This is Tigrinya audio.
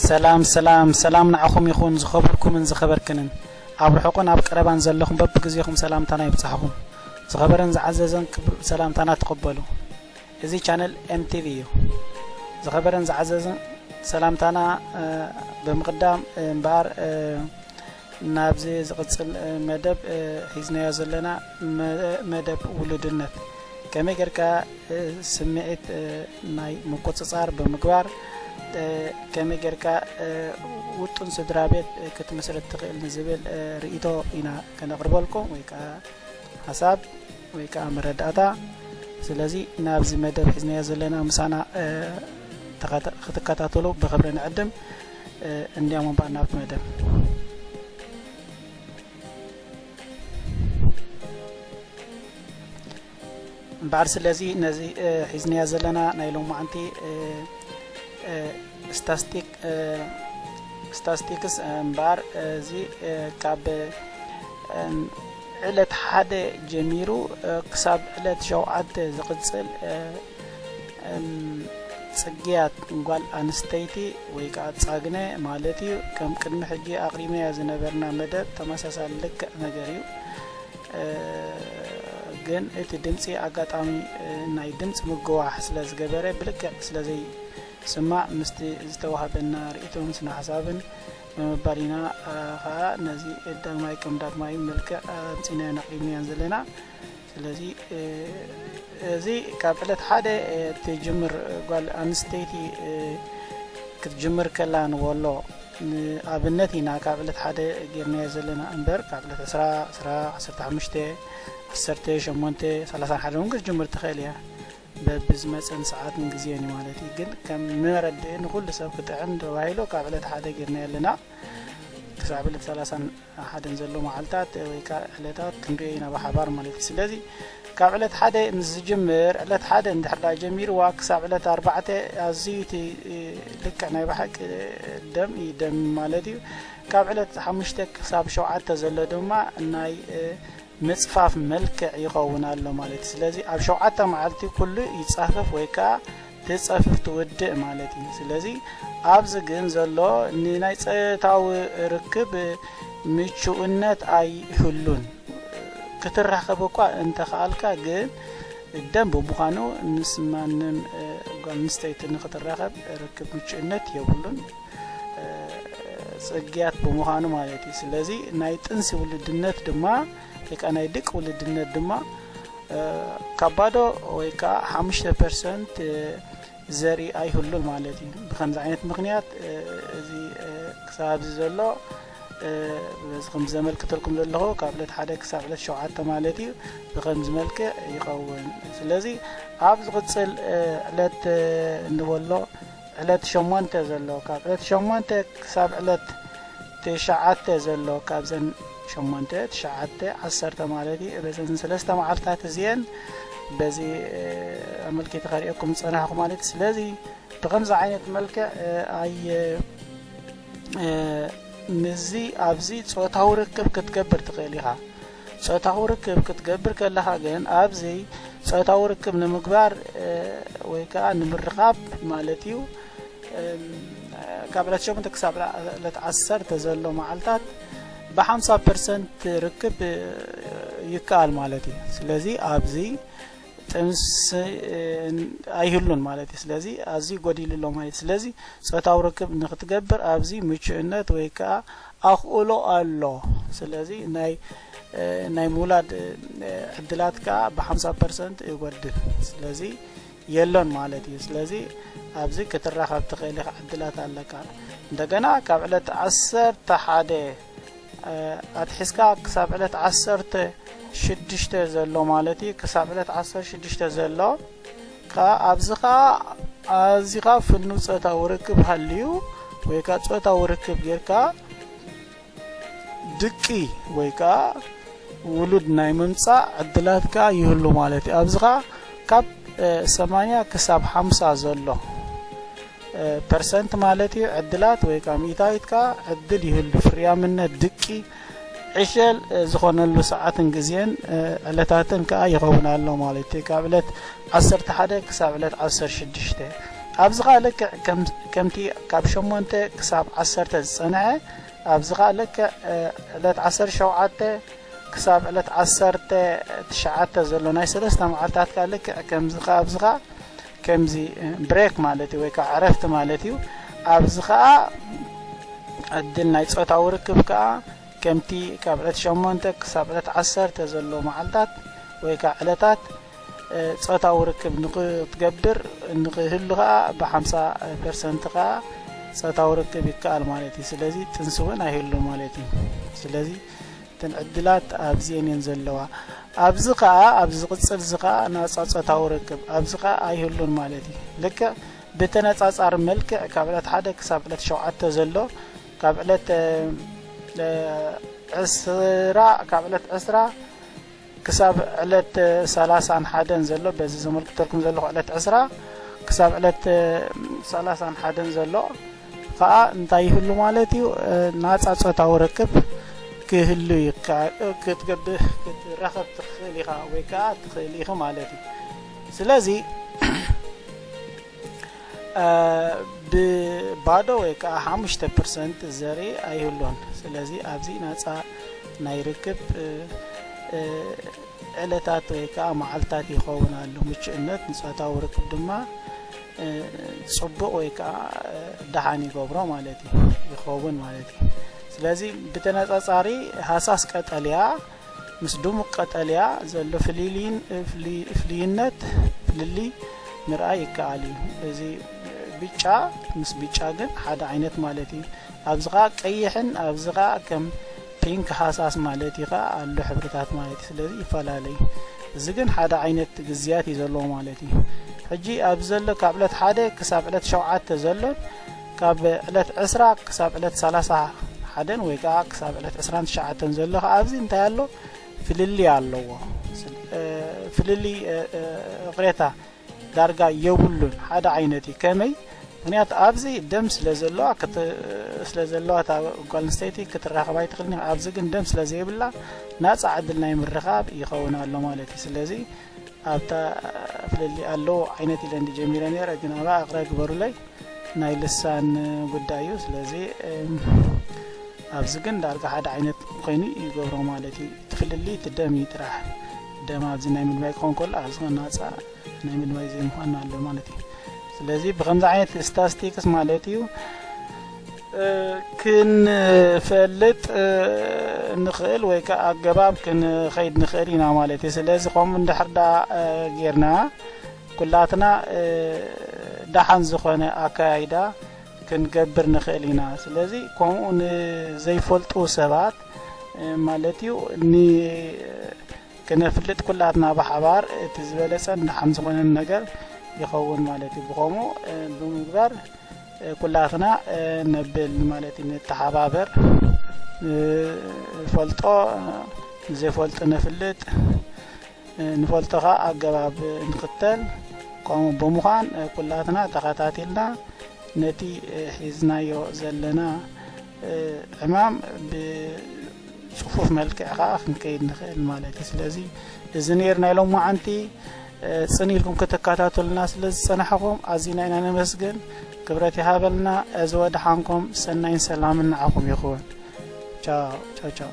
ሰላም ሰላም ሰላም ንዓኹም ይኹን፣ ዝኸበርኩምን ዝኸበርክንን፣ ኣብ ርሑቕን ኣብ ቀረባን ዘለኹም፣ በብግዜኹም ሰላምታና ይብጻሕኹም። ዝኸበረን ዝዓዘዘን ክብር ሰላምታና ተቐበሉ። እዚ ቻነል M T V እዩ። ዝኸበረን ዝዓዘዘን ሰላምታና፣ እ፣ ብምቕዳም፣ እ፣ እምበኣር፣ እ፣ ናብዚ ዝቕጽል፣ እ፣ መደብ፣ እ፣ ሒዝናዮ ዘለና መ-፣ መደብ ውሉድነት፣ ከመይ ጌርካ፣ እ፣ ስምዒት፣ እ፣ ናይ ምቁጽጻር ብምግባር፣ እ፣ ከመይ ጌርካ፣ እ፣ ውጡን ስድራ ቤት፣ እ፣ ክትምስርት ትኽእል ንዝብል፣ እ፣ ርእይቶ ኢና ከነቕርበልኩም ወይ ከኣ ሓሳብ ወይ ከኣ መረዳእታ። ስለዚ ናብዚ መደብ ሒዝናዮ ዘለና ምሳና፣ እ፣ ተኸታ-፣ ክትከታተሉ ብኽብሪ ንዕድም። እ፣ እንዲያም እምበኣር ናብቲ መደብ። እምበኣር ስለዚ ነዚ፣ እ፣ ሒዝናዮ ዘለና ናይ ሎማዓንቲ፣ እ፣ እ፣ ስታስቲክ፣ እ፣ ስታስቲክስ እምበኣር እዚ፣ እ፣ ካብ፣ እ፣ ዕለት ሓደ ጀሚሩ፣ እ፣ ክሳብ ዕለት ሸውዓተ ዝቕጽል፣ እ፣ እም፣ ጽግያት ጓል ኣንስተይቲ ወይ ከኣ ጻግነ ማለት እዩ። ከም ቅድሚ ሕጂ ኣቕሪብናዮ ዝነበርና መደብ ተመሳሳሊ ልክዕ ነገር እዩ። እ፣ ግን እቲ ድምጺ ኣጋጣሚ፣ እ፣ ናይ ድምጺ ምግዋሕ ስለ ዝገበረ ብልክዕ ስለ ዘይስማዕ ምስቲ ዝተዋህበና ርእይቶን ስነ ሓሳብን ብምባል ኢና፣ እ፣ ከኣ ነዚ ዳግማይ ከም ዳግማይ መልክዕ ኣምጺእናዮን ኣቕሪብናዮን ዘለና። ስለዚ፣ እ፣ እዚ ካብ ዕለት ሓደ፣ እ፣ ትጅምር ጓል ኣንስተይቲ፣ እ፣ ክትጅምር ከላ ንበሎ ንኣብነት ኢና ካብ ዕለት ሓደ ጌርናዮ ዘለና እምበር፣ ካብ ዕለት ዕስራ፣ ዕስራ፣ ዓሰርተ ሓሙሽተ፣ ዓሰርተ ሸሞንተ፣ ሰላሳን ሓደን እውን ክትጅምር ትኽእል እያ። በብዝመጸን ሰዓትን ግዜን እዩ ማለት እዩ። ግን ከም መረድኢ ንኹሉ ሰብ ክጥዕም ተባሂሉ ካብ ዕለት ሓደ ጌርናዮ ኣለና። ክሳብ ዕለት ሰላሳን ሓደን ዘሎ መዓልታት ወይ ከኣ ዕለታት ክንሪኦ ኢና ብሓባር ማለት እዩ። ስለዚ ካብ ዕለት ሓደ ምስ ዝጅምር፣ ዕለት ሓደ እንድሕር ደኣ ጀሚርዋ ክሳብ ዕለት ኣርባዕተ ኣዝዩ እቲ፣ እ፣ ልክዕ ናይ ብሓቂ ደም እዩ ደም ማለት እዩ። ካብ ዕለት ሓሙሽተ ክሳብ ሸውዓተ ዘሎ ድማ ናይ፣ እ፣ ምጽፋፍ መልክዕ ይኸውን ኣሎ ማለት እዩ። ስለዚ ኣብ ሸውዓተ መዓልቲ ኩሉ ይጻፈፍ ወይ ከኣ ትጸፍፍ ትውድእ ማለት እዩ። ስለዚ ኣብዚ ግን ዘሎ ንናይ ጾታዊ ርክብ ምቹእነት ኣይህሉን። ክትራኸብ እኳ እንተኸኣልካ ግን ደም ብምዃኑ ምስ ማንም፣ እ፣ ጓል ኣንስተይቲ ንኽትራኸብ ርክብ ምቹእነት የብሉን። እ፣ ጽግያት ብምዃኑ ማለት እዩ። ስለዚ ናይ ጥንሲ ውልድነት ድማ ወይ ከኣ ናይ ድቂ ውልድነት ድማ፣ እ፣ ካብ ባዶ ወይ ከኣ ሓሙሽተ ፐርሰንት፣ እ፣ ዘርኢ ኣይህሉን ማለት እዩ። ብኸምዚ ዓይነት ምኽንያት፣ እ፣ እዚ፣ እ፣ ክሳብ ኣብዚ ዘሎ፣ እ፣ በዚ ከም ዘመልክተልኩም ዘለኹ ካብ ዕለት ሓደ ክሳብ ዕለት ሸውዓተ ማለት እዩ። ብኸምዚ መልክዕ ይኸውን። ስለዚ ኣብ ዝቕጽል፣ እ፣ ዕለት፣ እ፣ እንበሎ ዕለት ሸሞንተ ዘሎ፣ ካብ ዕለት ሸሞንተ ክሳብ ዕለት ትሽዓተ ዘሎ፣ ካብዘን ሸሞንተ፣ ትሽዓተ፣ ዓሰርተ ማለት እዩ። በዘን ሰለስተ መዓልታት እዚአን በዚ፣ እ፣ ኣመልኪተ ከርእየኩም ዝጸናሕኩ ማለት እዩ። ስለዚ ብኸምዚ ዓይነት መልክዕ፣ እ፣ ኣይ-፣ እ፣ ምስዚ ኣብዚ ጾታዊ ርክብ ክትገብር ትኽእል ኢኻ። ጾታዊ ርክብ ክትገብር ከለኻ ግን ኣብዚ ጾታዊ ርክብ ንምግባር፣ እ፣ ወይ ከኣ ንምርኻብ ማለት እዩ፣ እም፣ ካብ ዕለት ሸሞንተ ክሳብ ዕለት ዓሰርተ ዘሎ መዓልታት ብሓምሳ ፐርሰንት ርክብ፣ እ፣ ይከኣል ማለት እዩ። ስለዚ ኣብዚ ጥንሲ፣ እ፣ ኣይህሉን ማለት እዩ። ስለዚ ኣዝዩ ጎዲሉ ኣሎ ማለት እዩ። ስለዚ ጾታዊ ርክብ ንክትገብር ኣብዚ ምቹእነት ወይ ከኣ ኣኽእሎ ኣሎ። ስለዚ ናይ፣ እ፣ ናይ ምውላድ፣ እ፣ ዕድላት ከኣ ብሓምሳ ፐርሰንት ይጎድል። ስለዚ የሎን ማለት እዩ። ስለዚ ኣብዚ ክትራኸብ ትኽእል ኢኻ፣ ዕድላት ኣለካ። እንደገና ካብ ዕለት ዓሰርተ ሓደ፣ እ፣ ኣትሒዝካ ክሳብ ዕለት ዓሰርተ ሽዱሽተ ዘሎ ማለት እዩ። ክሳብ ዕለት ዓሰርተ ሽዱሽተ ዘሎ ከኣ ኣብዚ ኸኣ ኣዚኻ ፍኑው ጾታዊ ርክብ ሃልዩ ወይ ከኣ ጾታዊ ርክብ ጌርካ ድቂ ወይ ከኣ ውሉድ ናይ ምምጻእ ዕድላት ከኣ ይህሉ ማለት እዩ። ኣብዚ ኸኣ ካብ፣ እ፣ ሰማንያ ክሳብ ሓምሳ ዘሎ፣ እ፣ ፐርሰንት ማለት እዩ ዕድላት ወይ ከኣ ሚእታዊት ከኣ ዕድል ይህሉ። ፍርያምነት ድቂ ዕሸል፣ እ፣ ዝኾነሉ ሰዓትን ግዜን፣ እ፣ ዕለታትን ከኣ ይኸውን ኣሎ ማለት እዩ። ካብ ዕለት ዓሰርተ ሓደ ክሳብ ዕለት ዓሰርተ ሽዱሽተ። ኣብዚ ኸኣ ልክዕ ከምቲ ካብ ሸሞንተ ክሳብ ዓሰርተ ዝጸንሐ፣ ኣብዚ ኸኣ ልክዕ ዕለት ዓሰርተ ሸውዓተ ክሳብ ዕለት ዓሰርተ ትሽዓተ ዘሎ ናይ ሰለስተ መዓልታት ከኣ ልክዕ ከምዚ ኸኣ ኣብዚ ኸኣ ከምዚ ብሬክ ማለት እዩ፣ ወይ ከዓ ዕረፍቲ ማለት እዩ። ኣብዚ ኸኣ ዕድል ናይ ጾታዊ ርክብ ከኣ ከምቲ ካብ ዕለት ሸሞንተ ክሳብ ዕለት ዓሰርተ ዘሎ መዓልታት ወይ ከዓ ዕለታት ጾታዊ ርክብ ንክትገብር ንክህሉ ከኣ ብ ሓምሳ ፐርሰንት ከኣ ጾታዊ ርክብ ይከኣል ማለት እዩ። ስለዚ ጥንሲ እውን ኣይህሉ ማለት እዩ። ስለዚ እተን ዕድላት ኣብዚኤን እየን ዘለዋ። ኣብዚ ከኣ ኣብዚ ዝቕጽል እዚ ከኣ ናጻ ጾታዊ ርክብ ኣብዚ ከኣ ኣይህሉን ማለት እዩ። ልክዕ ብተነጻጻሪ መልክዕ ካብ ዕለት ሓደ ክሳብ ዕለት ሸውዓተ ዘሎ ካብ ዕለት ዕስራ ካብ ዕለት ዕስራ ክሳብ ዕለት ሰላሳን ሓደን ዘሎ በዚ ዘመልክተልኩም ዘለኹ ዕለት ዕስራ ክሳብ ዕለት ሰላሳን ሓደን ዘሎ ከኣ እንታይ ይህሉ ማለት እዩ? ናጻ ጾታዊ ርክብ ክህሉ ይከኣል ክትገብር ክትራኸብ ትኽእል ኢኻ ወይ ከኣ ትኽእል ኢኺ ማለት እዩ። ስለዚ ብባዶ ወይ ከዓ ሓሙሽተ ፐርሰንት ዘርኢ ኣይህሉን። ስለዚ ኣብዚ ናፃ ናይ ርክብ ዕለታት ወይ ከዓ መዓልታት ይኸውን ኣሎ። ምቹእነት ንፆታዊ ርክብ ድማ ፅቡቕ ወይ ከዓ ደሓን ይገብሮ ማለት እዩ ይኸውን ማለት እዩ። ስለዚ ብተነፃፃሪ ሃሳስ ቀጠልያ ምስ ድሙቕ ቀጠልያ ዘሎ ፍልልይን ፍልልይነት ፍልልይ ምርኣይ ይከኣል እዩ። እዚ ብጫ ምስ ብጫ ግን ሓደ ዓይነት ማለት እዩ። ኣብዚ ኸኣ ቀይሕን ኣብዚ ኸኣ ከም ፒንክ ሃሳስ ማለት እዩ ኸኣ ኣሎ ሕብርታት ማለት እዩ። ስለዚ ይፈላለዩ። እዚ ግን ሓደ ዓይነት ግዝያት እዩ ዘለዎ ማለት እዩ። ሕጂ ኣብዚ ዘሎ ካብ ዕለት ሓደ ክሳብ ዕለት ሸውዓተ ዘሎን ካብ ዕለት ዕስራ ክሳብ ዕለት ሰላሳ ሓደን ወይ ከዓ ክሳብ ዕለት ዕስራን ትሽዓተን ዘሎ ኸኣ ኣብዚ እንታይ ኣሎ? ፍልልይ ኣለዎ። ፍልልይ እቕሬታ ዳርጋ የብሉን፣ ሓደ ዓይነት እዩ። ከመይ? ምክንያቱ ኣብዚ ደም ስለ ዘለዋ ስለ ዘለዋ እታ ጓል ኣንስተይቲ ክትራኸብ ኣይትኽእልን። ኣብዚ ግን ደም ስለ ዘይብላ ናፃ ዕድል ናይ ምርኻብ ይኸውን ኣሎ ማለት እዩ። ስለዚ ኣብታ ፍልልይ ኣለዎ ዓይነት ኢለ እንዲ ጀሚረ ነይረ፣ ግን ኣብኣ እቕረ ግበሩለይ። ናይ ልሳን ጉዳይ እዩ። ስለዚ ኣብዚ ግን ዳርጋ ሓደ ዓይነት ኮይኑ ይገብሮ ማለት እዩ። እቲ ፍልልይ እቲ ደም እዩ ጥራሕ። ደም ኣብዚ ናይ ምድማይ ክኸውን ከሎ ኣብዚ ናፃ ናይ ምድማይ ዘይምዃን ኣሎ ማለት እዩ። ስለዚ ብከምዚ ዓይነት ስታስቲክስ ማለት እዩ ክንፈልጥ ንኽእል ወይ ከዓ ኣገባብ ክንኸይድ ንኽእል ኢና ማለት እዩ። ስለዚ ከምኡ እንድሕር ዳ ጌርና ኩላትና ደሓን ዝኾነ ኣካያይዳ ክንገብር ንኽእል ኢና። ስለዚ ከምኡ ንዘይፈልጡ ሰባት ማለት እዩ ክነፍልጥ ኩላትና ብሓባር እቲ ዝበለጸን ደሓን ዝኾነን ነገር ይኸውን ማለት እዩ። ብኸምኡ ብምግባር ኩላትና ነብል ማለት እዩ፣ ንተሓባበር፣ ንፈልጦ ንዘይፈልጡ ነፍልጥ፣ ንፈልጦ ኸኣ ኣገባብ ንኽተል። ከምኡ ብምዃን ኩላትና ተኸታቲልና ነቲ ሒዝናዮ ዘለና ዕማም ብጽፉፍ መልክዕ ኸኣ ክንከይድ ንኽእል ማለት እዩ። ስለዚ እዚ ነይሩ ናይ ሎማዓንቲ። ጽን ኢልኩም ክትከታተሉና ስለ ዝጸናሕኹም ኣዚና ኢና ነመስግን። ክብረት ይሃበልና። እዚ ወድሓንኩም ሰናይን ሰላምን ንዓኹም ይኹን። ቻው ቻው ቻው።